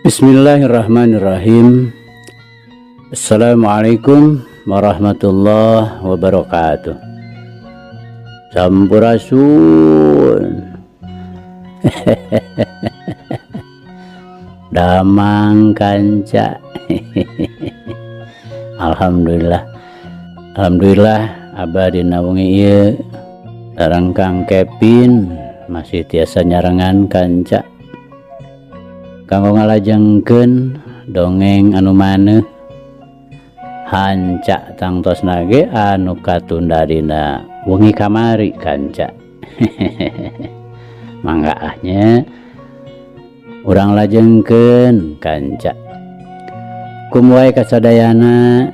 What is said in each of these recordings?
Bismillahirrahmanirrahim. Assalamualaikum warahmatullahi wabarakatuh. Sampurasun. Damang kanca. Alhamdulillah. Alhamdulillah abah dina wengi ieu sareng Kang Kevin masih tiasa nyarengan kanca. Kanggo ngalajengkeun dongeng anu maneuh hanca tangtosna ge anu katunda dina wengi kamari kanca. Mangga ah nya urang lajengkeun kanca. Kum wae kasadayana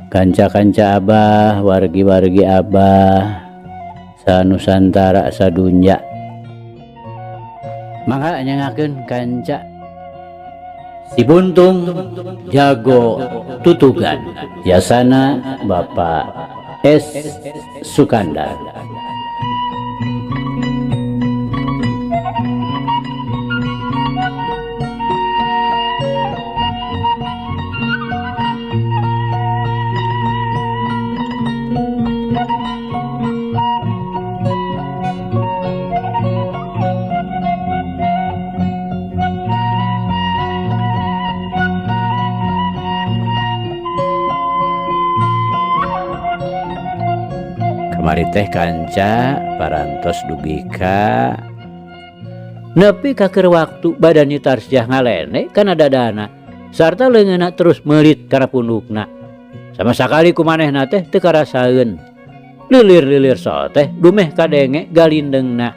kanca-kanca abah, wargi-wargi abah sanusantara sadunya. Mangga nyangakeun kanca. Si Buntung Jago Tutugan, yasana Bapak S. Sukandar. Kamari teh kanca parantos dugi ka nepi ka keur waktu badan Nyi Tarsiah ngalene kana dadana sarta leungeunna terus meulit kana pundukna. Sama sakali ku manehna teh teu karasaeun. Lilir-lilir so teh dumeh kadenge galindengna.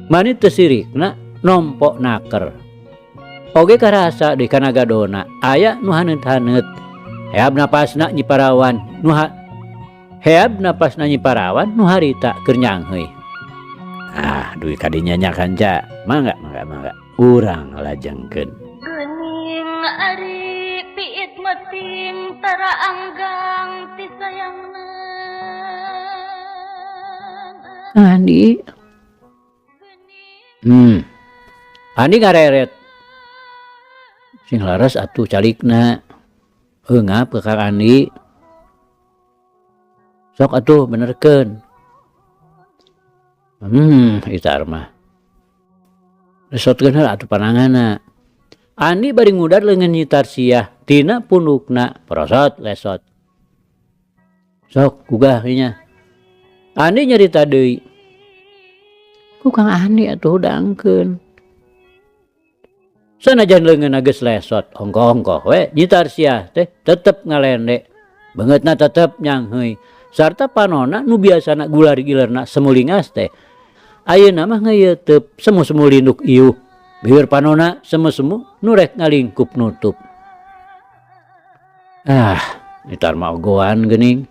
Mani teu sirikna nompo naker. Oge karasa deui kana gadona aya nu haneut-haneut. Heab napasna Nyi Parawan nu heab napasna Nyi Parawan nu harita keur nyangheui. Ah, duit kadinya nya kanca. Mangga, mangga, mangga. Urang lajengkeun. Geuning ari piit meting tara anggang ti sayangna. Andi. Andi ngareret. Sing laras atuh calikna. Eungap ka Kang Andi. Sok atuh benerkeun. Itar mah. Lesotkeun heula atuh pananganna. Andi bari ngudar leungeun Nyi Tarsiah tina pundukna prosot lesot. Sok gugah nya. Andi nyarita deui. Ku Kang Andi atuh hudangkeun. Sanajan leungeunna geus lesot, ongkoh-ongkoh we Nyi Tarsiah teh tetep ngalende. Beungeutna tetep nyangheui. Sarta panona nu biasana gular-gilerna semulingas teh ayeuna mah ngeuyeuteup semu-semu linduk iuh. Bibir panona semu-semu nu rek ngalingkup nutup. Ah, nyitar mah ogoan geuning.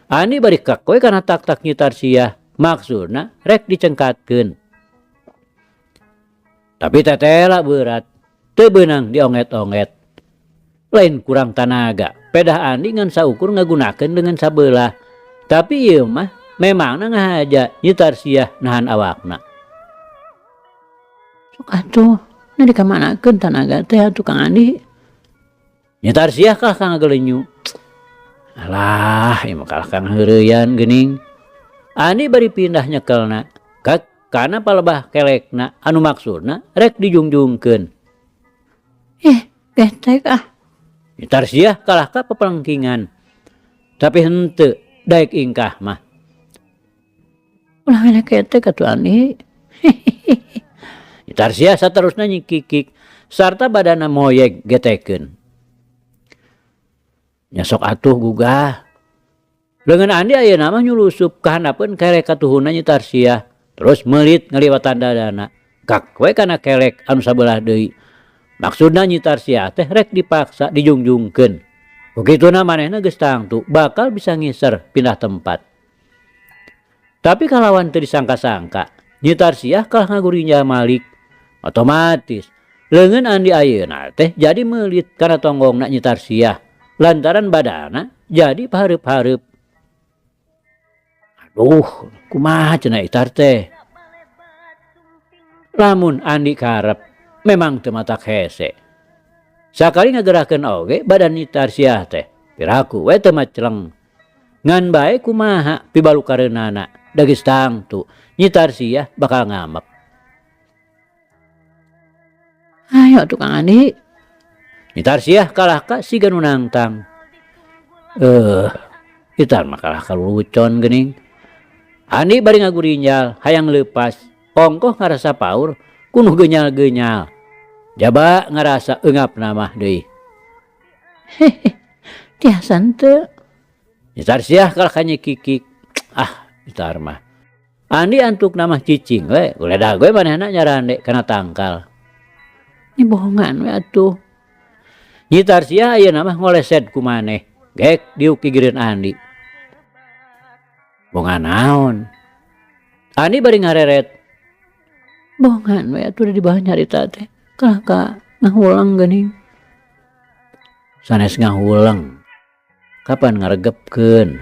Andi bari kakoe kana tak-tak Nyi Tarsiah, maksudna rek dicengkatkeun. Tapi tetela berat, teu beunang dionget-onget. Lain kurang tanaga, pedah Andi ngan saukur ngagunakeun dengan sabelah. Tapi ieu mah memangna ngahaja Nyi Tarsiah nahan awakna. Sok atuh, na dikamanakeun tanaga teh atuh Kang Andi. Nyi Tarsiah kalah ka ngagelenyu. Alah, ieu mah kalah ka ngaheureyan geuning. Andi bari pindah nyekelna ka kana palebah kelekna anu maksudna rek dijungjungkeun. Getek ah. Nyi Tarsiah kalah ka pepelengkingan. Tapi henteu daek ingkah mah. Ulah ngene ketek atuh Andi. Nyi Tarsiah saterusna nyikikik sarta badana moyeg getekeun. Nya sok atuh gugah. Leungeun Andi ayeuna mah nyulusup kahandapeun kelek katuhunna Nyi Tarsiah, terus meulit ngaliwatan dadana. Kak we kana kelek anu sabelah deui. Maksudna Nyi Tarsiah teh rek dipaksa dijungjungkeun. Kukituna manehna geus tangtu bakal bisa ngiser pindah tempat. Tapi kalawan teu disangka-sangka, Nyi Tarsiah kalah ngagurinya malik. Otomatis leungeun Andi ayeuna teh jadi meulit kana tonggongna Nyi Tarsiah lantaran badana jadi pahareup-hareup. Aduh, kumaha cenah itar teh? Lamun Andi karep Memang teu matak hese. Sakali ngagerakeun oge badan Nyi Tarsiah teh piraku we teu macleng. Ngan bae kumaha pibalukareunana da geus tangtu Nyi Tarsiah bakal ngambek. Ayo atuh Kang Andi. Nyi Tarsiah kalah ka siga nu nangtang. Itar mah kalah ka lulucon geuning. Andi bari ngagurinjal hayang leupas, ongkoh ngarasa paur ku nu geunyal-geunyal. Jaba ngarasa eungapna mah deui. Hehe, tiasa henteu. Nyi Tarsiah kalah ka nyikikik. Ah, itar mah. Andi antukna mah cicing we, guledag we manehna nyarande kana tangkal. Ini bohongan we atuh. Nyi Tarsiah ayeuna mah ngolesed ku maneh, gek diuk gigireun Andi. Bongan naon? Andi bari ngareret. Bongan we atuh di bawah nyarita teh. Kalah ka ngahuleng geuning. Sanes ngahuleng. Kapan ngaregepkeun?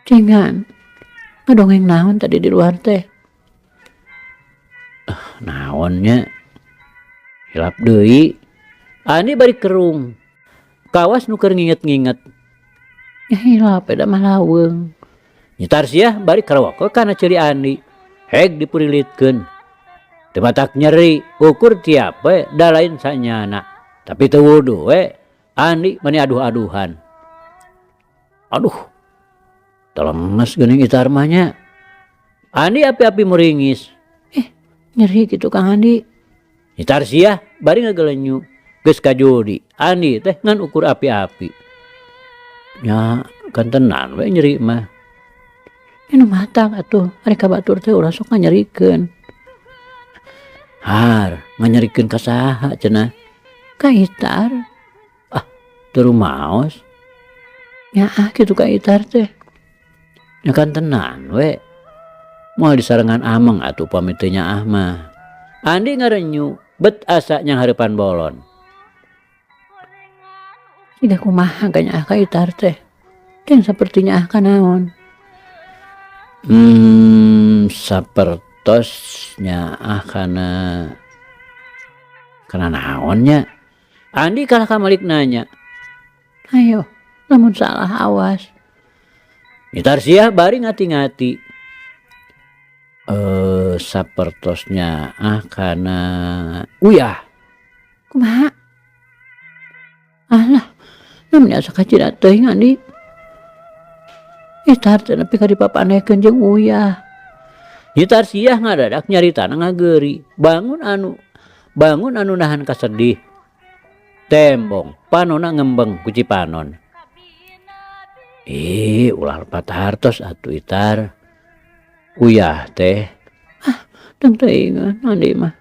Cengan. Ngadongeng naon tadi di luar teh? Naonnya? Hilap deui. Andi bari kerung. Kawas nu keur nginget-nginget. Ya hilap eta mah laweung. Nyi Tarsiah bari karawak kana ceuli Andi. Heg dipurilitkeun. Teu matak nyeri, ukur tiap we da lain sanyana. Tapi teu wuduh we. Andi mani aduh-aduhan. Aduh. Telenges geuning itar mah nya. Andi api-api muringis. Nyeri kitu Kang Andi. Nyi Tarsiah bari ngagelenyu. Geus kajudi. Andi teh ngan ukur api-api. Nya kantenan we nyeri mah. Anu matang atuh ari ka batur teh ulah sok nganyerikeun. Har, nganyerikeun ka saha cenah? Ka Itar. Ah, teu rumaos. Nyaah kitu ka Itar teh. Nya kantenan we. Moal disarengan ameng atuh pami teu nyaah mah. Andi ngarenyu bet asa nyanghareupan bolon. Siga kumaha ka nyaah ka Itar teh? Teh saperti nyaah ka naon? Sapertos nyaah kana kana naon nya? Andi kalah ka Malik nanya. Ayo, lamun salah awas. Nyi Tarsiah bari ngati-ngati. Sapertos nyaah kana uyah. Kumaha? Alah, lamun asa kacida teuing Andi. Itar teh nepi ka dipapanekeun jeung uyah. Nyi Tarsiah ngadadak nyaritana ngageuri. Bangun anu nahan kasedih. Tembong, panona ngembeng ku Cipanon. Ih, ulah lepat hartos atuh Itar. Uyah teh. Ah, teu teuingeun Andi mah.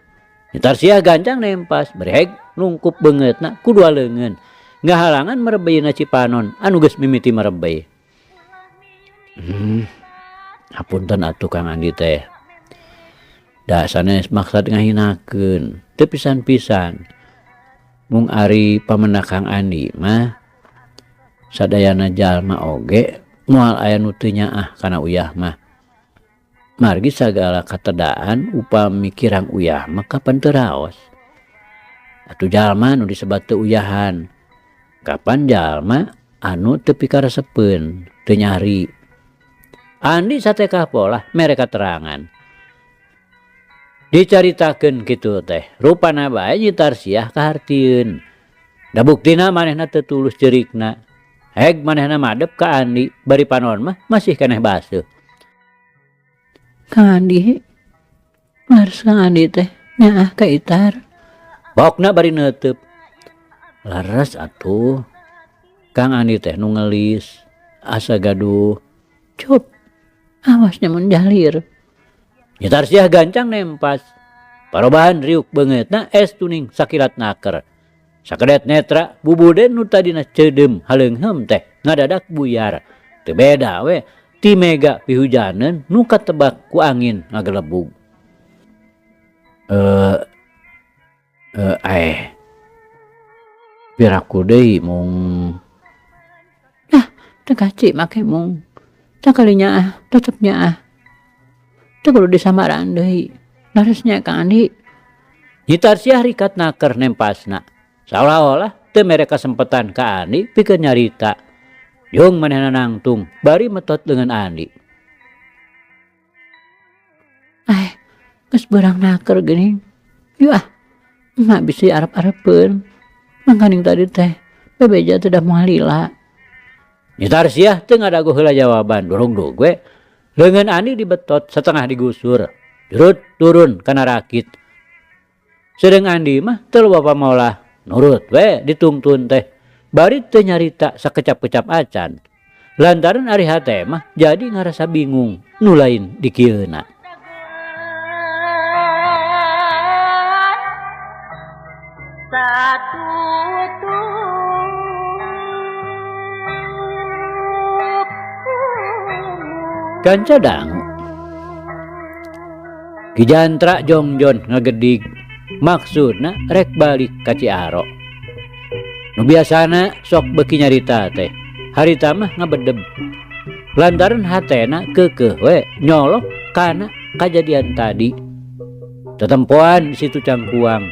Nyi Tarsiah gancang nempas, bari heg nungkup beungeutna ku dua leungeun. Ngahalangan merebeyna Cipanon anu geus mimiti merebey. Hapunten atuh Kang Andi teh. Da sanes maksad ngahinakeun, teu pisan-pisan. Mung ari pamendak Kang Andi mah sadayana jalma oge moal aya nu teu nyaah kana uyah mah. Margi sagala katedaan upami kirang uyah mah kapan teu raos. Atuh jalma nu disebat teu uyahan. Kapan jalma anu teu pikaresepeun, teu nyari. Andi satekah polah mere katerangan. Dicaritakeun kitu teh, rupana bae Nyi Tarsiah kahartieun. Da buktina manehna teu tulus ceurikna. Heg manehna madep ka Andi, bari panon mah masih keneh baseuh. Kang Andi, leres Kang Andi teh nyaah ka Itar. Bokna bari neuteub. Leres atuh. Kang Andi teh nu ngelis, asa gaduh. Cup, awas nyamun jalir. Nyi Tarsiah gancang nempas. Parobahan riuk beungeutna es tuning sakilat naker. Sakedet netra bubuden nu tadina ceudeum haleungheum teh ngadadak buyar. Teu beda we ti mega pihujaneun nu katebak ku angin ngagelebug. Piraku deui mung. Nah, teu kaci make mung. Sakali nyaah, tetep nyaah. Teu kudu disamaraan deui. Leres nya Kang Andi. Nyi Tarsiah rikat naker nempasna. Saolah-olah teu mere kasempetan ka Andi pikeun nyarita. Jung manehna nangtung bari metot leungeun Andi. Ai, geus beurang naker geuning. Yuh ah, emak bisi arep-arepeun. Mangkaning tadi teh bebeja teh da moal lila. Nyi Tarsiah teu ngadago heula jawaban, durung-durung we leungeun Andi dibetot satengah digusur. Jurut turun kana rakit. Sedeng Andi mah teu loba pamolah, nurut we ditungtun teh. Bari teu nyarita sakecap-kecap acan. Lantaran ari hate mah jadi ngarasa bingung nu lain dikieuna. Kanca dangu. Ki Jantra jongjon ngagedig maksudna rek balik ka Ciaro. Nu biasana sok beuki nyarita teh, harita mah ngabedeb. Lantaran hatena keukeuh we nyolok kana kajadian tadi. Tetempoan di situ Cangkuang.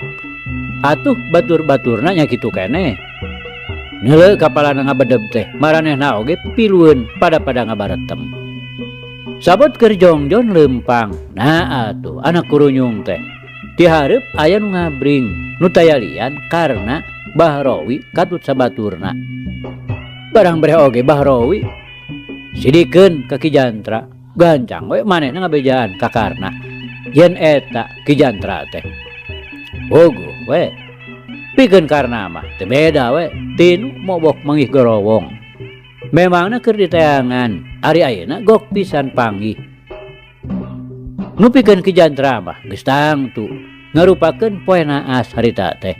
Atuh batur-baturna nya kitu keneh. Neuleuh kapalana ngabedeb teh, maranehna oge pilueun pada-pada ngabaretem. Sabot keur jongjon leumpang, nah atuh anak kurunyung teh. Ti hareup aya nu ngabring, nu tayalian karna Bahrowi katut sabaturna. Barang breh oge Bahrowi sidikeun ka Ki Jantra, gancang we manehna ngabejaan ka Karna yen eta Ki Jantra teh. Puguh we pikeun Karna mah teu beda we tinu mobok manggih gorowong. Memangna keur diteangan, ari ayeuna gok pisan panggih. Nu pikeun Ki Jantra mah geus tangtu ngarupakeun poe naas harita teh.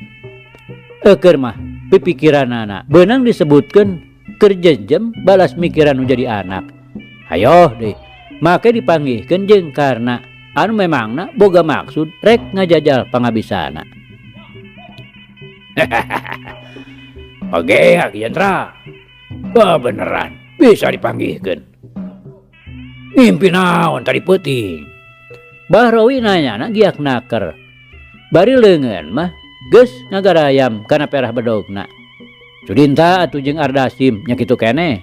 Eukeur mah pipikiranana beunang disebutkeun keur jenjem balas mikiran nu jadi anak. Hayoh deui, make dipanggihkeun jeung Karna anu memangna boga maksud rek ngajajal pangabisana. Oge, Ki Jantra. Wah, beneran bisa dipanggihkeun. Ngimpi naon tadi peuting? Bahrowi nanyana giak naker. Bari leungeun mah geus ngagarayam kana perah bedogna. Sudinta atuh jeung Ardasim nya kitu keneh.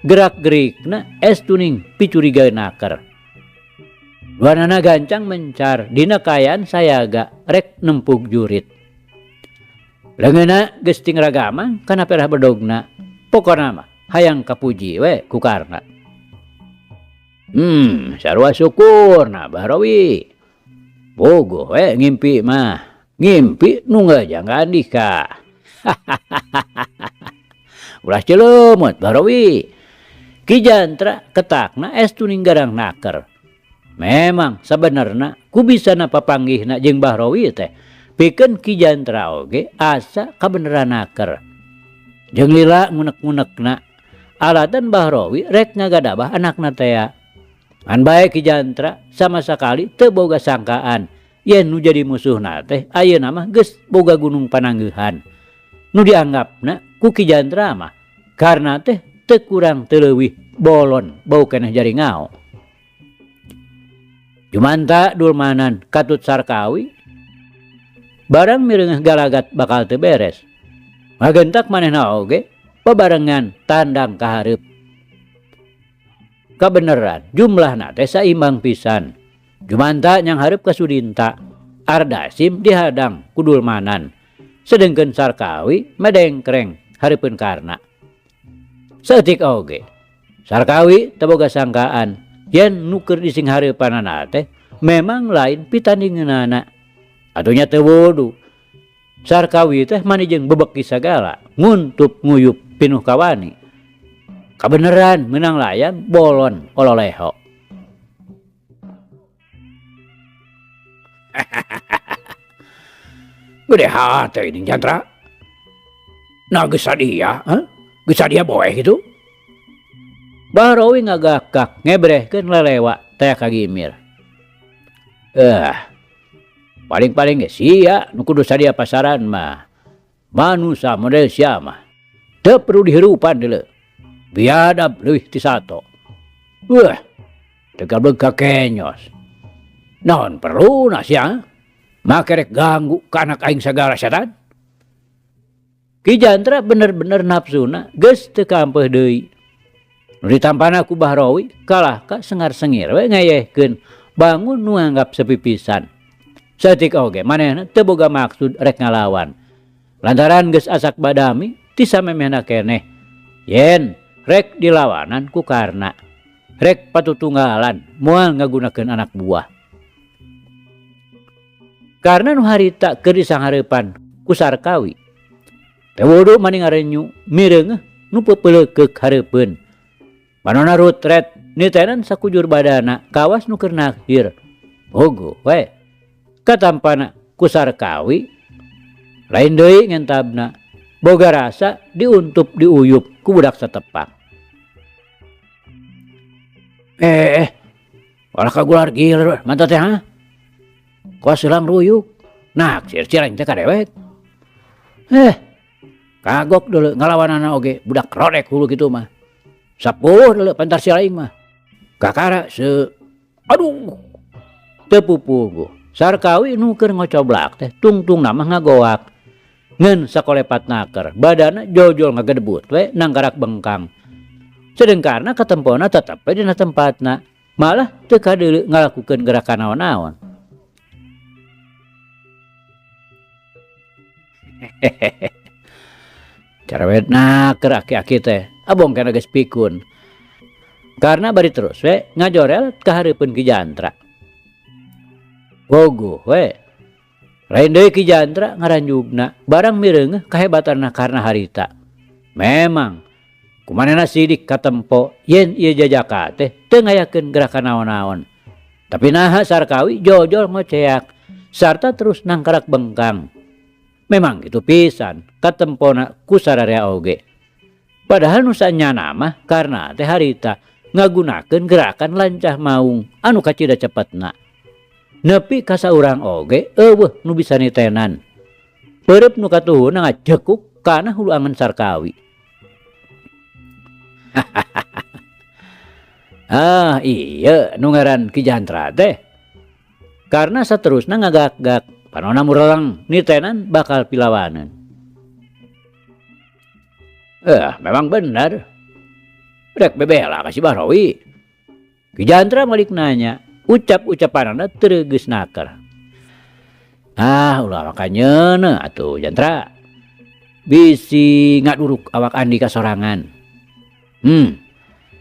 Gerak-gerikna es tuning picuriga naker. Duanana gancang mencar dina kaayaan sayaga rek nempug jurit. Leungeunna geus ting ragamang kana perah bedogna. Pokona mah hayang kapuji we ku Karna. Sarua syukurna Bahrowi. Bogoh we ngimpi mah. Ngimpi nu ngajang andika. Ulah celeumut Bahrowi. Ki Jantra ketakna es tuning garang naker. Memang sabenerna ku bisana papanggihna jeung Bahrowi teh. Pikeun Ki Jantra oge asa kabeneran naker. Jeung lila ngunek-ngunekna alatan Bahrowi rek ngagadabah anakna tea. Ngan bae Ki Jantra sama sakali teu boga sangkaan yen nu jadi musuhna teh ayeuna mah geus boga gunung pananggeuhan. Nu dianggapna ku Ki Jantra mah karna teh teu kurang teu leuwih bolon bau keneh jari ngao. Jumanta dulmanan katut Sarkawi barang mireungeuh galagat bakal teu beres. Ngagentak manehna oge babarengan tandang ka hareup. Kabeneran jumlahna teh saimbang pisan. Jumanta nyang hareup ka Sudinta, Ardasim dihadang ku dulmanan. Sedengkeun Sarkawi medengkreng hareupeun Karna. Saeutik oge Sarkawi teu boga sangkaan yen nu keur disinghareupanana teh memang lain pitandingeunana. Atuh nya teu wudu. Sarkawi teh mani jeung bebeki sagala, nguntup nguyup pinuh kawani. Kabeneran meunang layang bolon ololeho. Gede hate ini Jantra. Nah geus sadia, ha? Geus sadia boeh kitu. Bahrowi ngagakak ngebrehkeun lelewa teh ka Gimir. Paling-paling ge sia nu kudu sadia pasaran mah. Manusa model sia mah. Teu perlu dihirupan deuleu. Biadab leuwih ti sato. Wah, teu gableg ka kenyos. Naon perluna sia? Make rek ganggu ka anak aing sagala setan. Ki Jantra bener-bener nafsuna geus teu kampeuh deui. Nu ditampana ku Bahrawi kalah ka sengar-sengir we ngayehkeun bangun nu nganggap sepi pisan. Saeutik oge manehna teu boga maksud rek ngalawan. Lantaran geus asak badami ti samemehna keneh. Yen rek dilawanan ku Karna. Rek patutunggalan moal ngagunakeun anak buah. Karna nu harita keur disanghareupan ku Sarkawi. Teu wudu maning ngarenyu mireungeuh nu peupeuleukeuk hareupeun. Panona rutret nitenan sakujur badana kawas nu keur nakhir. Bogo we katampana ku Sarkawi lain deui ngentabna boga rasa diuntup diuyup ku budak satepak. Walah kagular gilir mantap teh ha. Kuas selang ruyuk. Naksir cireng teh ka dewek. Kagok dulu ngalawanana oge budak rodek hulu kitu mah. 10 dulu pantar si aing mah. Kakara se aduh teu pupugu. Sarkawi nu keur ngocoblak teh tungtungna mah ngagoak. Ngan sakolepat naker, badana jojol ngagedebut we nangkarak bengkang. Sedengkarna katempona tetep we dina tempatna, malah teu kadeuleu ngalakukeun gerakan naon-naon. Carewet naker aki-aki teh, abong kana geus pikun. Karena bari terus we ngajorel ka hareupeun Ki Jantra. Bogoh we. Lain deui Ki Jantra ngaranjugna barang mireungeuh kahebatanna Karna harita. Memang kumanehna sidik katempo yen ieu jajaka teh teu ngayakeun gerakan naon-naon. Tapi naha Sarkawi jojol ngoceak sarta terus nangkarak bengkang. Memang kitu pisan katempona ku sararea oge. Padahal nu sanyana mah Karna teh harita ngagunakeun gerakan lancah maung anu kacida cepetna. Nepi ka saurang oge eueuh nu bisa nitenan. Peureub nu katuhuna ngajekuk kana hulu angen Sarkawi. Ah iya nu ngaran Ki Jantra teh. Karena saterusna ngagak-gak panona mureleng nitenan bakal pilawaneun. Memang benar. Rek bebela ka si Bahrawi. Ki Jantra malik nanya, ucap-ucapanana teu geus naker. Ah, ulah maka nyeuneuh atuh Jantra. Bisi ngaduruk awak Andika sorangan.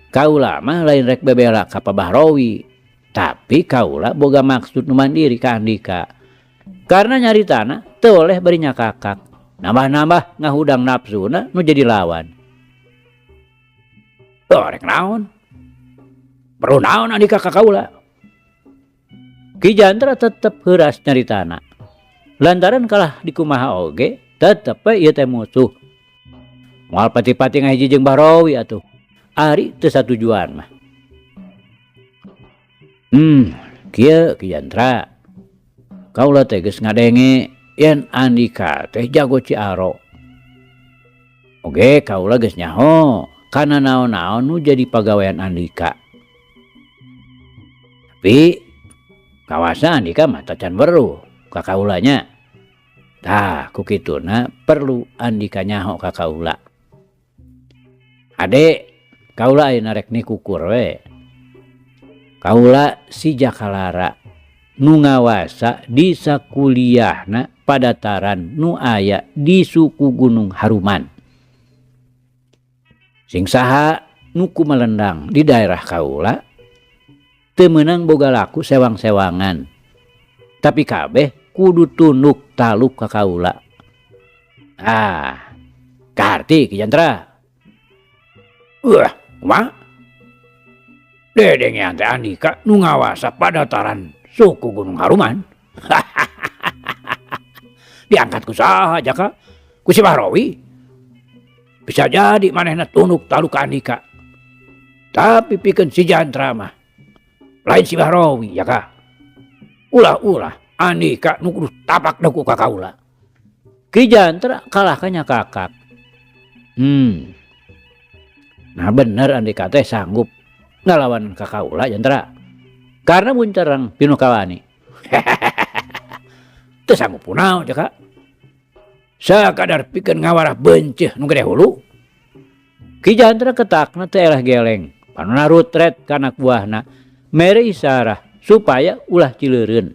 Kaula mah lain rek bebela ka Pa Bahrawi, tapi kaula boga maksud nu mandiri ka Andika. Karena nyaritana teu oleh bari nyakakak. Nambah-nambah ngahudang nafsuna nu jadi lawan. Oh, rek naon? Perlu naon Andika ka kaula? Ki Jantra tetep heuras nyaritana. Lantaran kalah dikumaha oge, tetep we ieu teh musuh. Moal pati-pati ngahiji jeung Bahrawi atuh. Ari teu satujuan mah. Kieu Ki Jantra. Kaula teh geus ngadenge yen Andika teh jago Ciaro. Oge kaula geus nyaho kana naon-naon nu jadi pagawean Andika. Tapi kawasa Andika mah tacan weruh ka kaulanya. Tah ku kituna perlu Andika nyaho ka kaula. Ade kaula ayeuna rek nikukur we. Kaula si Jakalara nu ngawasa di sakuliahna padataran nu aya di suku Gunung Haruman. Sing saha nu kumalendang di daerah kaula teu meunang boga laku sewang-sewangan. Tapi kabeh kudu tunduk taluk ka kaula. Ah, kaharti Ki Jantra. Wah, kumaha? Dedengean teh Andika nu ngawasa padataran suku Gunung Haruman. Diangkat ku saha jaka? Ku si Bahrawi. Bisa jadi manehna tunduk taluk ka Andika. Tapi pikeun si Jantra mah lain si Bahrawi jaka. Ulah-ulah Andika nu kudu tapak deku ka kaula. Ki Jantra kalah ka nyakakak. Nah bener Andika teh sanggup ngalawan ka kaula Jantra. Karena muncereng pinuh kawani. Teu sanggup kunaon Jaka. Sakadar pikeun ngawarah beunceuh nu gede hulu. Ki Jantra ketakna teu eleh geleng, panona rutret ka anak buahna, mere isarah supaya ulah cileureun.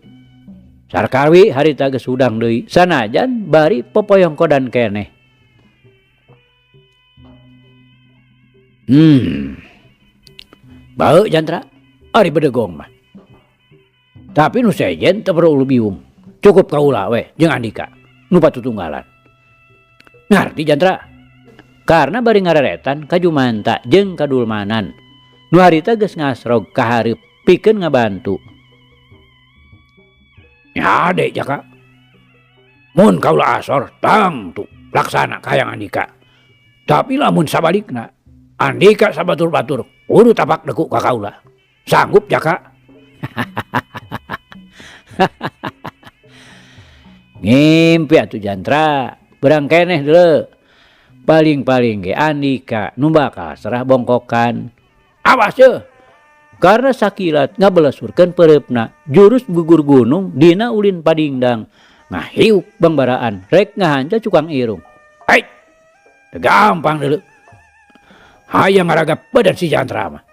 Sarkawi harita geus hudang deui sanajan bari popoyongkodan keneh. Bau Jantra, ari bedegong mah. Tapi nu sejen teu perlu biung. Cukup kaula we jeung Andika nu patutunggalan. Ngarti Jantra? Karena bari ngareretan ka Jumanta jeung kadulmanan. Nu harita geus ngasrog ka hareup pikeun ngabantu. Nya ade Jaka. Mun kaula asor tangtu laksana kahayang Andika. Tapi lamun sabalikna Andika sabatur-batur kudu tapak deku ka kaula. Sanggup Jaka? Ngimpi atuh Jantra, berang keneh deuleu. Paling-paling ge Andika nu bakal serah bongkokan. Awas yeuh. Karena sakilat ngabelesurkeun peureupna jurus gugur gunung dina ulin padingdang ngahiuk bangbaraan rek ngahanca cukang irung. Hei, teu gampang deuleu. Hayang ngaragap badan si Jantra mah.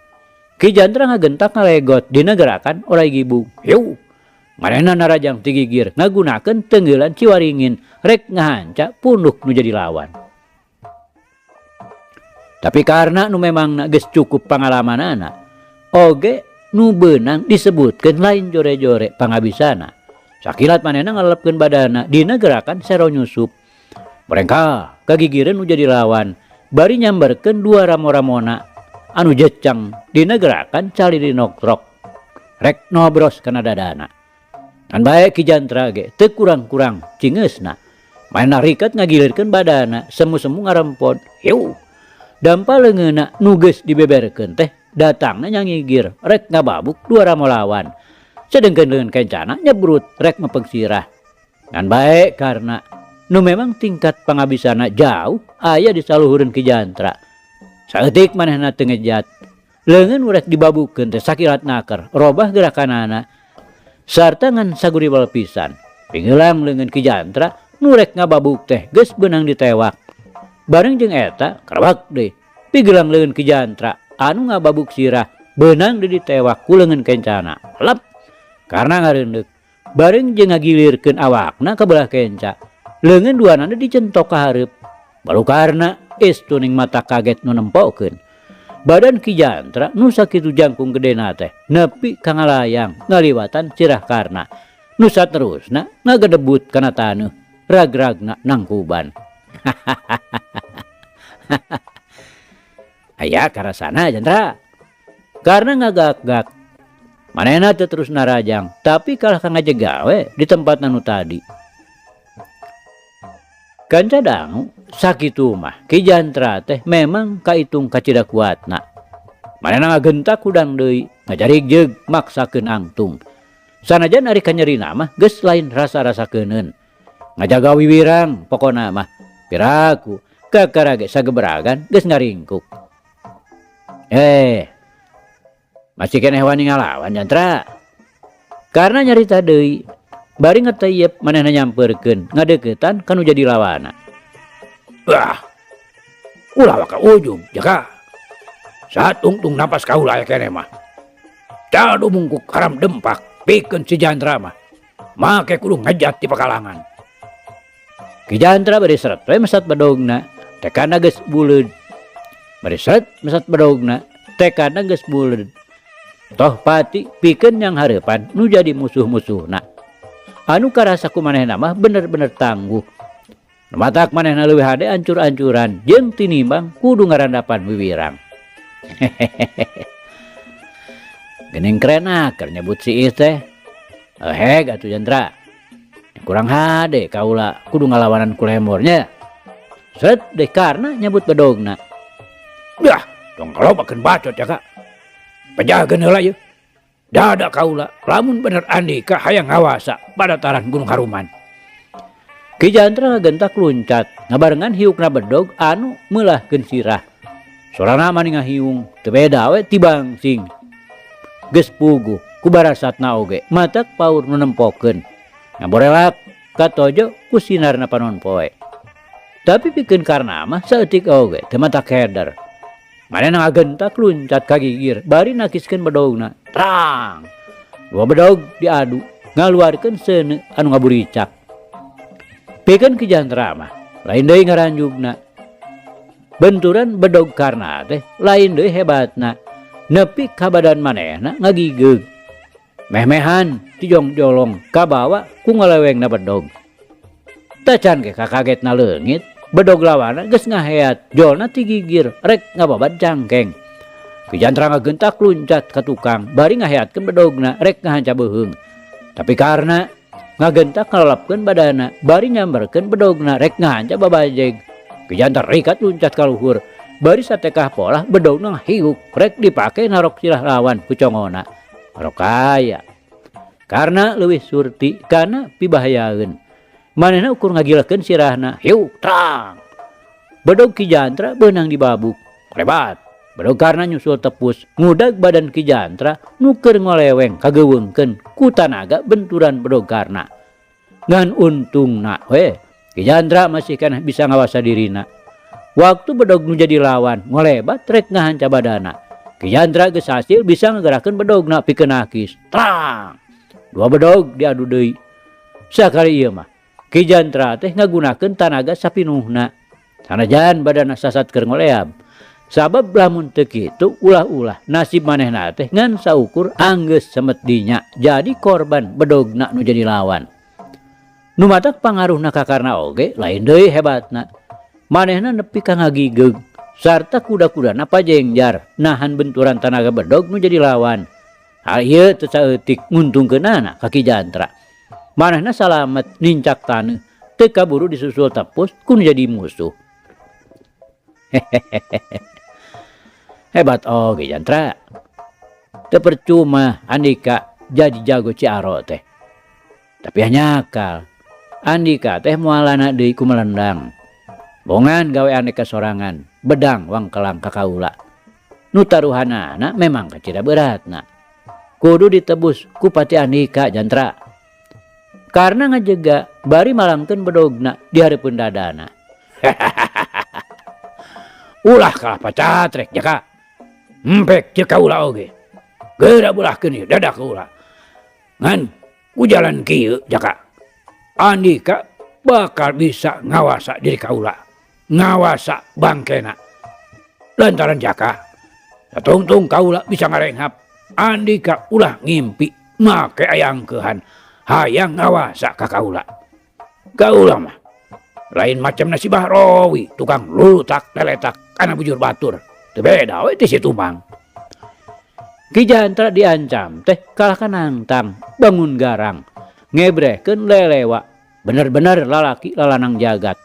Ki Jantra ngagentak ngalegot dina gerakan orai gibug. Hiu, manehna narajang ti gigir ngagunakeun tenggelan Ciwaringin rek ngahanca punduk nu jadi lawan. Tapi karena nu memangna geus cukup pangalamanana, oge nu beunang disebutkeun lain jore-jore pangabisana. Sakilat manehna ngalelepkeun badana dina gerakan sero nyusup. Mereka kagigireun nu jadi lawan, bari nyamberkeun dua ramo-ramona anu jecang dina gerakan caliri noktrok. Rek nobros kana dadana. Ngan bae Ki Jantra ge teu kurang-kurang cingeusna. Manehna riket ngagilirkeun badana, semu-semu ngarempon. Hiu. Dampa leungeunna nu geus dibeberkeun teh datangna nyangigir rek ngababuk dua ramo lawan. Sedengkeun leungeun kencana nyebrut rek mepeng sirah. Ngan bae karena nu memang tingkat pangabisana jauh aya di saluhureun Ki Jantra. Saeutik manehna teu ngejat. Leungeun rek dibabukeun teh sakilat naker, robah gerakanana sarta ngan saguriwal pisan. Pingeulang leungeun Ki Jantra nu rek ngababuk teh geus beunang ditewak. Bareng jeung eta kerebak deui. Pigelang leungeun Ki Jantra anu ngababuk sirah beunang deui ditewak ku leungeun kencana. Lep karena ngareundeuk. Bareng jeung ngagilirkeun awakna ka belah kenca. Leungeun duanana dicentok ka hareup. Baru karena estuning mata kaget nu nempokeun. Badan Ki Jantra nu sakitu jangkung gedena teh nepi ka ngalayang ngaliwatan sirah karna. Nu saterusna ngagedebut kana taneuh ragragna nangkuban. Aya karasana Jantra. Karena ngagak-gak manehna teu terus narajang tapi kalah ka ngajegawe di tempat nu tadi. Kanca dangu sakitu mah Ki Jantra teh memang kaitung kacida kuatna. Manehna ngagentak hudang deui ngajarig jeung maksakeun angtung. Sanajan ari kanyerina mah geus lain rasa-rasa keuneun. Ngajaga wiwirang pokona mah piraku kakara ge sageberagan geus ngaringkuk. Masih keneh wani ngalawan Jantra. Karena nyarita deui bari ngeteyep manehna nyamperkeun ngadeukeutan ka nu jadi lawana. Wah, ulah waka ujung Jaka. Satungtung napas kaula aya keneh mah. Cadu mungkuk haram dempak pikeun si Jantra mah. Make kudu ngejat di pakalangan. Ki Jantra bari seret we mesat bedogna, tekana geus buleud. Bari seret mesat bedogna, tekana geus buleud. Toh pati pikeun yang hareupan nu jadi musuh-musuhna. Anu karasa ku manehna mah bener-bener tangguh. Nu matak manehna leuwih hade ancur-ancuran jeung tinimbang kudu ngarandapan wiwirang. Geuning keren keur nyebut si Ih teh. Heg atuh Jantra. Kurang hade kaula kudu ngalawanan ku lemornya. Seret deh karena nyebut bedogna. Dah, tong kalobakeun bacot ya Kak. Pajageun heula ieu. Dada kaula lamun bener Andika hayang ngawasa pada taran Gunung Haruman. Ki Jantra ngagentak luncat ngabarengan hiukna bedog anu meulahkeun sirah. Sorana mani ngahiung teu beda we tibang sing. Geus puguh ku barasatna oge matak paur nu nempokeun. Ngaborelak Katojo ku sinarna panon poe. Tapi pikeun Karna mah saeutik oge teu matak keder. Manehna ngagentak luncat ka gigir bari nakiskeun bedogna. Trang! Dua bedog diadu ngaluarkeun seuneu anu ngaburicak. Pikeun Ki Jantra mah lain deui ngaranjugna. Benturan bedog Karna teh lain deui hebatna. Nepi ka badan manehna ngagigeug. Meh-mehan tijong-jolong kabawa ku ngalewengna bedog. Tacan ge kakagetna leungit, bedog lawana geus ngaheat, jolna ti gigir rek ngababad cangkeng. Ki Jantra ngagentak luncat ka tukang bari ngaheatkeun bedogna rek ngahanca beuheung. Tapi Karna ngagentak ngalelapkeun badana bari nyamberkeun bedogna rek ngahanca babajeg. Ki Jantra rikat luncat ka luhur bari satekah polah bedogna ngahiuk rek dipake narok sirah lawan ku congona. Rokaya. Karna leuwih surti kana pibahayaeun. Manehna ukur ngagilekeun sirahna, hiuk trang. Bedog Ki Jantra beunang dibabuk. Klebat. Bedog Karna nyusul tepus, ngudag badan Ki Jantra nu keur ngoleweng kageuweungkeun ku tanaga benturan bedog Karna. Ngan untungna we, Ki Jantra masih keneh bisa ngawasa dirina. Waktu bedog nu jadi lawan ngolebat rek ngahanca badana. Ki Jantra geus hasil bisa ngagerakeun bedogna pikeun nakis. Trang! Dua bedog diadu deui. Sakali ieu mah Ki Jantra teh ngagunakeun tanaga sapinuhna. Sanajan badana sasat keur ngoleab. Sabab lamun teu kitu ulah-ulah nasib manehna teh ngan saukur anggeus semet dinya jadi korban bedogna nu jadi lawan. Nu matak pangaruhna ka Karna oge lain deui hebatna. Manehna nepi ka ngagigeug sarta kuda-kudana pajengjar nahan benturan tanaga bedog nu jadi lawan. Hal ieu teu saeutik nguntungkeunana ka Ki Jantra. Manehna salamet nincak taneuh teu kaburu disusul tepus ku nu jadi musuh. Hebat oge Jantra. Teu percuma Andika jadi jago Ciaro teh. Tapi hanyakal Andika teh moalana deui ku melendang. Bongan gawe aneka sorangan, bedang wangkelang ka kaula. Nu taruhanana memang kacida beratna. Kudu ditebus ku pati Andika Jantra. Karna ngajega bari malangkeun bedogna di hareupeun dadana. Ulah kalah pacatrek jaka. Empek jeung kaula oge. Geura bulahkeun ieu dada kaula. Ngan ku jalan kieu jaka. Andika bakal bisa ngawasa diri kaula. Ngawasa bangkena. Lantaran jaka satungtung kaula bisa ngarenghap. Andika ulah ngimpi make ayangkeuhan hayang ngawasa ka kaula. Kaula mah lain macam nasi Bahrowi tukang lulutak leletak kana bujur batur. Teu beda we ti si Tumang. Ki Jantra diancam teh kalah ka nangtang bangun garang ngebrehkeun lelewa bener-bener lalaki lalanang jagat.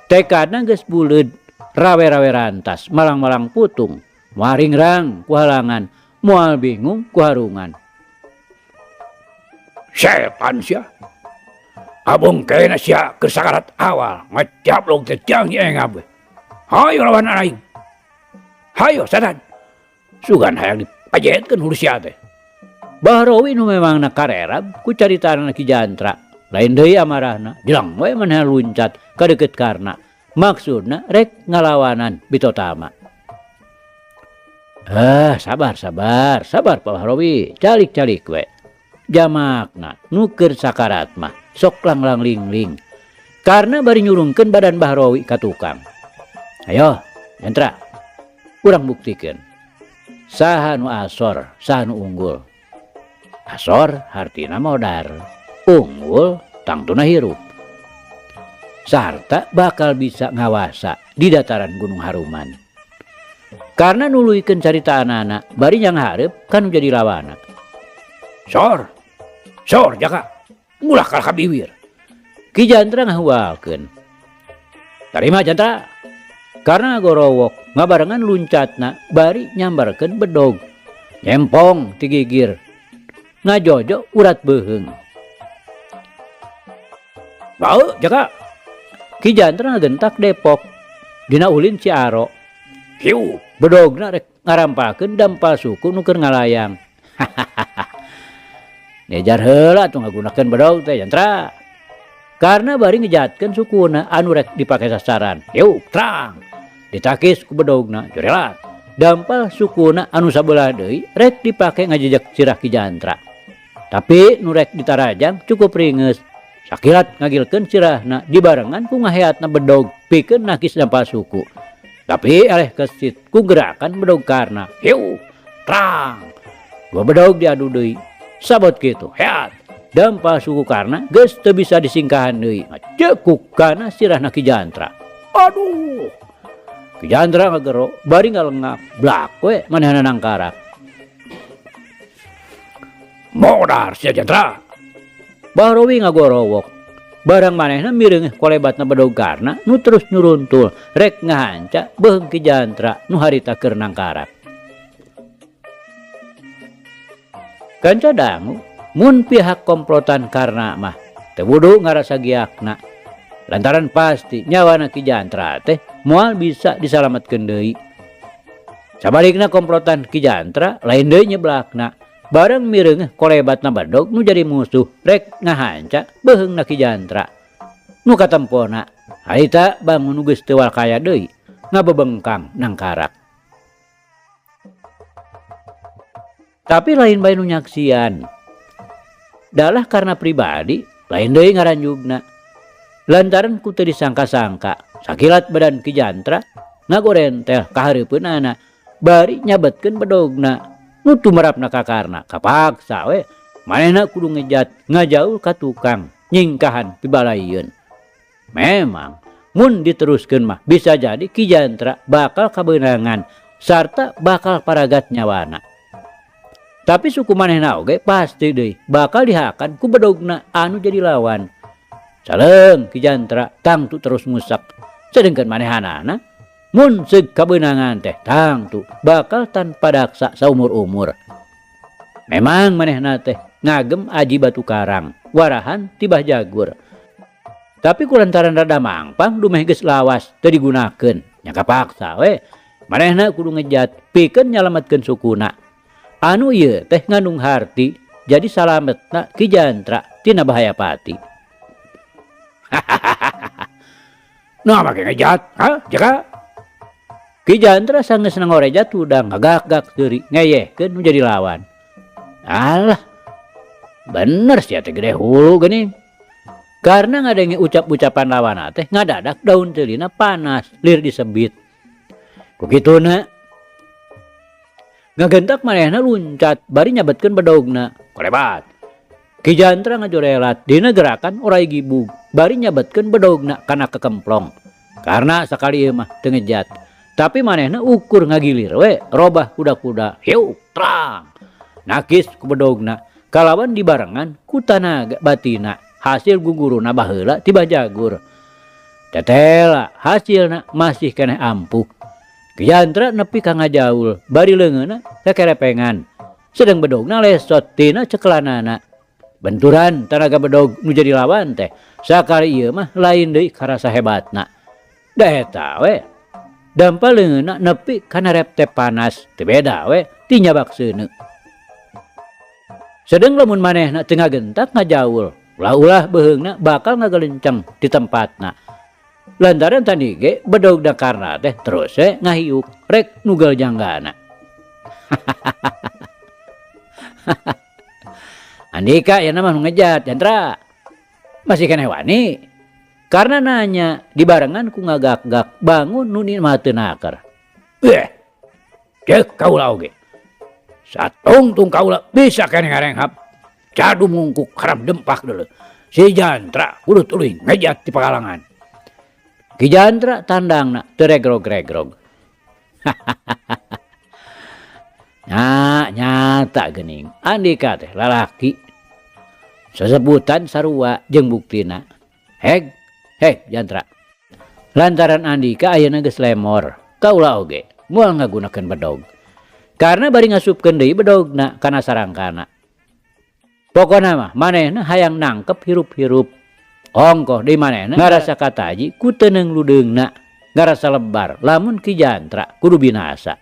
Tekadna geus buleud rawe-rawe rantas malang-malang putung maringrang ku halangan moal bingung ku harungan. Setan sia. Abong kena sia keur sakarat awal ngacaplok teh jang engab we. Hayo lawan aing. Hayo setan. Sugan hayang dipajetkeun hulu sia teh. Bahrowi nu memangna karerab ku caritaanna Ki Jantra. Lain deui amarahna, jelang we manehna luncat ka deukeut Karna. Maksudna rek ngalawanan bitotama. Sabar, sabar, sabar Pak Bahrowi, calik-calik we. Jamakna nu keur sakarat mah sok langlang ling-ling. Karna bari nyurungkeun badan Bahrowi ka tukang. Ayo, Jantra, urang buktikeun. Saha nu asor, saha nu unggul. Asor hartina modar, unggul tangtuna hirup. Sarta bakal bisa ngawasa di dataran Gunung Haruman. Karena nuluykeun carita anak-anak, bari yang hareup kan jadi lawana. Sor, sor jaka, ulah kalah ka biwir. Ki Jantra ngahualkeun. Tarima Jantra. Karena gorowok ngabarengan luncatna bari nyambarkeun bedog. Nyempong ti gigir. Ngajojo urat beuheung. Bau jaka. Ki Jantra ngagentak Depok. Dina ulin Ciaro. Hiu. Bedogna rek ngarampakeun dampal suku nu keur ngalayang. Nejar heula atuh ngagunakeun bedog teh Jantra. Karna bari ngejatkeun sukuna anu rek dipake sasaran. Yuk, terang. Ditakis ku bedogna, jorelat. Dampal sukuna anu sabelah deui rek dipake ngajejek sirah Ki Jantra. Tapi nu rek ditarajang cukup ringeus. Sakilat ngagilkeun sirahna dibarengan ku ngaheatna bedog pikeun nakis dampal suku. Tapi eleh kesit ku gerakan bedog Karna. Hiu, terang. Dua bedog diadu deui. Sabot kitu, heat. Dampal suku Karna geus teu bisa disingkahan deui. Ngacekuk kana sirahna Ki Jantra. Aduh. Ki Jantra ngagero bari ngalengak blak we manehna nangkarak. Modar sia Jantra. Bahrowi ngagorowok. Barang manehna mireungeuh kolebatna bedog Karna nu terus nyuruntul rek ngahanca beuheung Ki Jantra nu harita keur nangkarak. Kanca dangu mun pihak komplotan Karna mah teu wudu ngarasa giakna lantaran pasti nyawana Ki Jantra teh moal bisa disalametkeun deui. Sabalikna komplotan Ki Jantra lain deui nyeblakna bareng mireungeuh kolebatna bedog nu jadi musuh rek ngahanca beuheungna Ki Jantra. Nu katempona harita bangun nu geus teu walkaya deui ngabebengkang nangkarak. Tapi lain bae nu nyaksian. Dalah karena pribadi lain deui ngaranjugna. Lantaran ku teu disangka-sangka sakilat badan Ki Jantra ngagorentel ka hareupeunana bari nyabetkeun bedogna nu tumerapna ka Karna. Kapaksa we manehna kudu ngejat ngajaul ka tukang nyingkahan pibalaieun. Memang mun diteruskeun mah bisa jadi Ki Jantra bakal kabeunangan sarta bakal paragat nyawana. Tapi suku manehna oge pasti deui bakal dihakan ku bedogna anu jadi lawan. Saleung Ki Jantra tangtu terus ngusak. Sedengkeun manehanana mun seug kabeunangan teh tangtu bakal tanpa daksa saumur-umur. Memang manehna teh ngagem aji batu karang, warahan tibah jagur. Tapi kulantaran rada mangpang dumeh geus lawas teu digunakeun. Nya kapaksa we manehna kudu ngejat pikeun nyalametkeun sukuna. Anu ieu teh ngandung harti jadi salametna Ki Jantra tina bahaya pati. Nah make ngejat, ha? Jaka? Ki Jantra sanggeus ngorejat tudang ngagak-gak seuri ngeyehkeun nu jadi lawan. Alah. Bener sia teh gede hulu geuning. Karena ngadenge ucap-ucapan lawan teh ngadadak daun ceulina panas lir disebit. Ku kituna ngagentak manehna luncat bari nyabetkeun bedogna. Kolebat. Ki Jantra ngajorelat dina gerakan orai gibug bari nyabetkeun bedogna kana kekemplong. Karena sakali ieu mah teu ngejat. Tapi manehna ukur ngagilir we robah kuda-kuda. Hiu terang. Nakis ku bedogna kalawan dibarengan ku tanaga batina hasil guguruna baheula tiba jagur. Tetela hasilna masih keneh ampuh. Ki Jantra nepi ka ngajaul bari leungeunna kekerepengan. Sedeng bedogna lesot tina cekelanana. Benturan tanaga bedog nu jadi lawan teh sakali ieu mah lain deui karasa hebatna. Da eta we. Dampa leungeunna nepi kana repte panas teu beda we ti nyabak seuneu. Sedeng lamun manehna teu ngagentak ngajaul, ulah-ulah beuheungna bakal ngagelenceng di tempatna. Lantaran tadi ge bedogna Karna teh terus we ngahiuk rek nugal janggana. Andika ya mah nu ngejat Jantra. Masih keneh wani. Karena nanya dibarengan ku ngagak-gak bangun nu mah teu naker. Ceuk kaula oge. Satungtung kaula bisa keneh ngarenghap. Cadu mungkuk haram dempak dulu. Si Jantra kudu tuluy ngejat di pakalangan. Ki Jantra tandangna teu regrog-regrog. Nah, nyata geuning. Andika teh lalaki. Sasebutan sarua jeung buktina. Heg, heg Jantra. Lantaran Andika ayeuna geus lemor, kaula oge moal ngagunakeun bedog. Karena bari ngasupkeun deui bedogna kana sarangkana. Pokona mah manehna hayang nangkep hirup-hirup. Ongkoh deui manehna ngarasa kataji ku teuneung ludeungna, ngarasa lebar lamun Ki Jantra kudu binasa.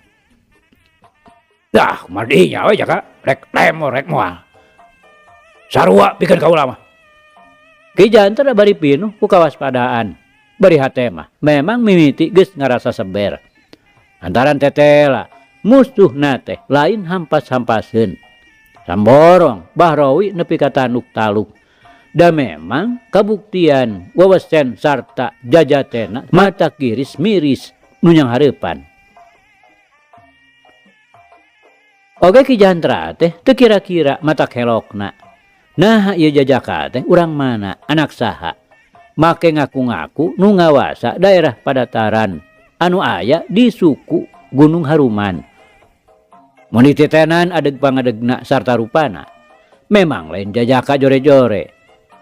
Dah, madinya we jaka, rek lemor rek moal. Sarua pikeun kaula mah. Ki Jantra bari pinuh ku kawaspadaan. Bari hate mah memang mimiti geus ngarasa seber. Lantaran tetela musuhna teh lain hampas-hampaseun. Samborong Bahrawi nepi ka tanduk taluk. Da memang kabuktian wewesen sarta jajatena mata kiris miris nu nyanghareupan. Oge Ki Jantra teh teu kira-kira matak helokna. Naha ieu jajaka teh urang mana, anak saha? Make ngaku-ngaku nu ngawasa daerah padataran anu aya di suku Gunung Haruman. Mun dititenan adeg pangadegna sarta rupana, memang lain jajaka jore-jore.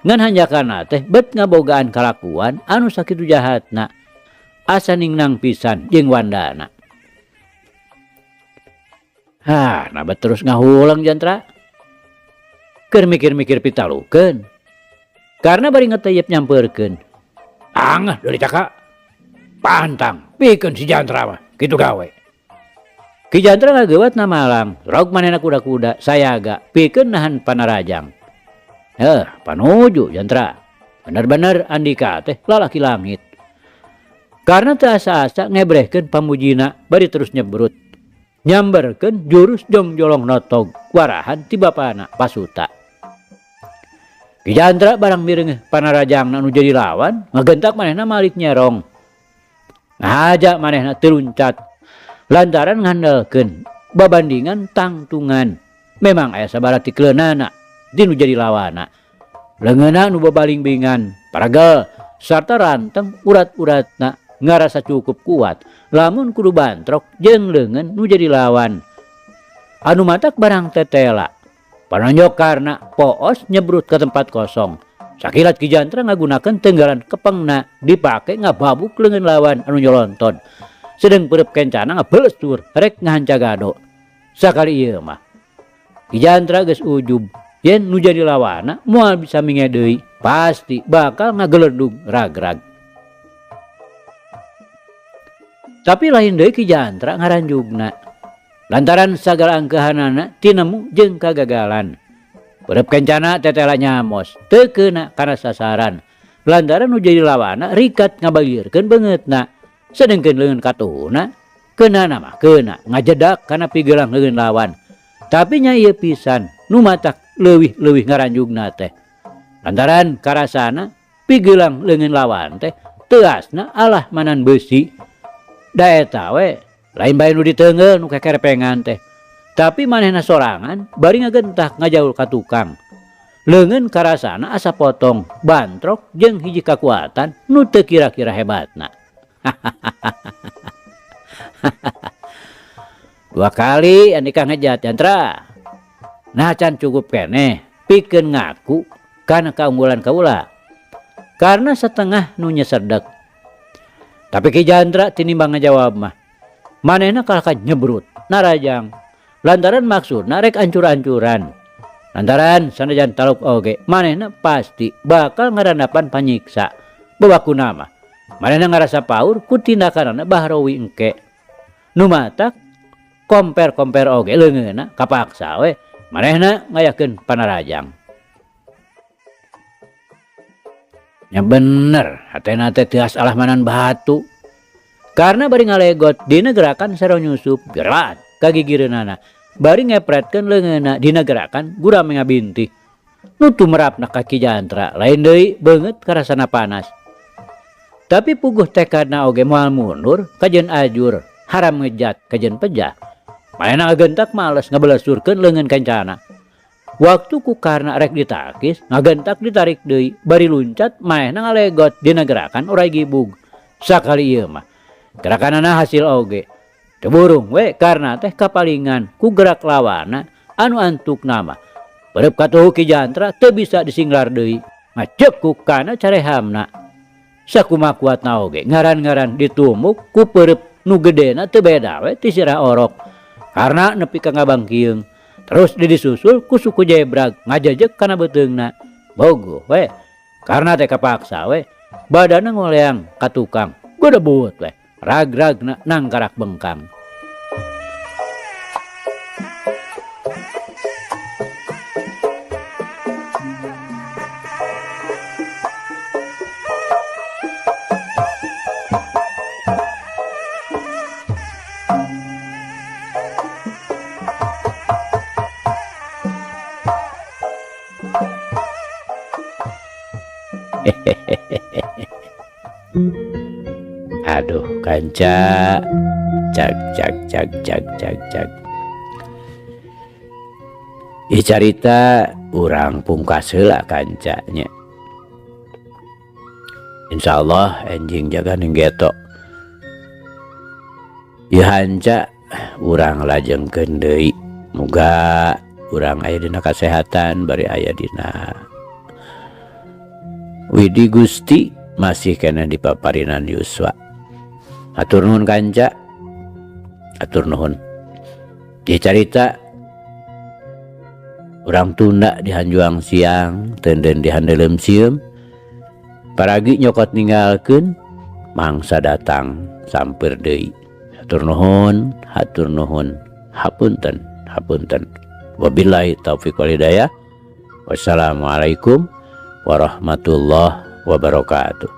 Ngan hanjakana teh bet ngabogaan kalakuan anu sakitu jahatna, asa ningnang pisan jeung wandana. Hah, nah bet terus ngahulang Jantra. Keur mikir-mikir pitalukeun. Karena bari ngeteyep nyampeurkeun. Angah deui caka. Pantang pikeun si Jantra mah kitu gawe. Ki Jantra ngageuwat na malang, rog manehna kuda-kuda sayaga pikeun nahan panarajang. Panuju Jantra. Bener-bener Andika teh lalaki langit. Karena teu asa-asa ngebrehkeun pamujina bari terus nyebrut. Nyamberkeun jurus jongjolong notog warahan ti bapana Pasuta. Ki Jantra barang mireungeuh panarajangna nu jadi lawan, ngagentak manehna malik nyerong. Ngahaja manehna teu luncat. Lantaran ngandalkeun babandingan tangtungan. Memang aya sabaraha tikleunana di nu jadi lawana. Leungeunna nu babalingbingan, paragel sarta ranteng urat-uratna ngarasa cukup kuat lamun kudu bantrok jeung leungeun nu jadi lawan. Anu matak barang tetela. Panonjok karena poos nyebrut ke tempat kosong. Sakilat Ki Jantra ngagunakeun tenggalan kepengna dipake ngababuk leungeun lawan anu nyolonton. Sedeng peureub kencana ngabelestur rek ngahancagado. Sakali ieu mah Ki Jantra geus ujub yen nu jadi lawana moal bisa minge deui, pasti bakal ngageledug ragrag. Tapi lain deui Ki Jantra ngaranjugna. Lantaran sagala angkehanana tinemu jeung kagagalan. Peureub kencana tetela nyamos, teu keuna kana sasaran. Lantaran nu jadi lawana rikat ngabalirkeun beungeutna. Sedengkeun leungeun katuhuna, keunana mah keuna ngajedak kana pigelang leungeun lawan. Tapi nya ieu pisan nu matak leuwih-leuwih ngaranjugna teh. Lantaran karasana pigelang leungeun lawan teh teuasna alah manan beusi. Da eta we lain bae nu diteungeul nu kekerepengan teh. Tapi manehna sorangan bari ngagentak ngajaul ka tukang. Leungeun karasana asa potong, bantrok jeung hiji kakuatan nu teu kira-kira hebatna. Dua kali Andika ngejat Jantra. Nah can cukup keneh pikeun ngaku kana kaunggulan kaula. Karena setengah nu nyesedek. Tapi Ki Jantra tinimbang ngajawab mah. Manehna kalah ka nyebrut narajang. Lantaran maksudna rek ancur-ancuran. Lantaran sanajan taluk oge manehna pasti bakal ngarandapan panyiksa. Babakuna mah manehna ngarasa paur ku tindakanana Bahrawi engke. Nu matak komper-komper oge leungeunna kapaksa we manehna ngayakeun panarajang. Nya bener hatena teh teuas alah manan batu. Karena bari ngalegot dina gerakan sero nyusup gerat kagigireunana. Bari ngepretkeun leungeunna dina gerakan gurame ngabintih. Nu tumerapna ka Ki Jantra lain deui beungeut karasana panas. Tapi puguh tekadna oge moal mundur kajeun ajur, haram ngejat kajeun pejah. Manehna ngagentak males ngabelesurkeun leungeun kancana. Waktu ku karna rek ditakis, ngagentak ditarik deui, bari luncat manehna ngalegot dina gerakan orai gibug. Sakali ieu mah gerakanana hasil oge. Teu burung we karna teh kapalingan ku gerak lawana anu antukna mah. Peureub katuhu Ki Jantra teu bisa disinglar deui. Ngacekuk kana carehamna. Sakumaha kuatna oge ngaran-ngaran ditumuk ku peureub nu gedena teu beda we ti sirah orok. Karna nepi ka ngabangkieung. Terus disusul ku suku jebrag ngajejek kana beuteungna. Bogoh we. Karna teh kapaksa we. Badana ngoleang ka tukang. Godebut we. Ragragna nangkarak bengkang. Aduh, kanca, cag cag cag cag cag cag. Ieu carita urang pungkas heula, kanca, nya. Insyaallah enjing jaga ning geto. Ieu hanca urang lajengkeun deui. Muga urang aya dina kasehatan bari aya dina Widi Gusti, masih keneh dipaparinan yuswa. Hatur nuhun, kanca, hatur nuhun. Ieu carita urang tunda di hanjuang siang, tenden di handeuleum sieum. Paragi nyokot ninggalkeun, mangsa datang sampeur deui. Hatur nuhun, hatur nuhun, hapunten, hapunten. Wabillahi taufik wal hidayah. Wassalamualaikum warahmatullahi wabarakatuh.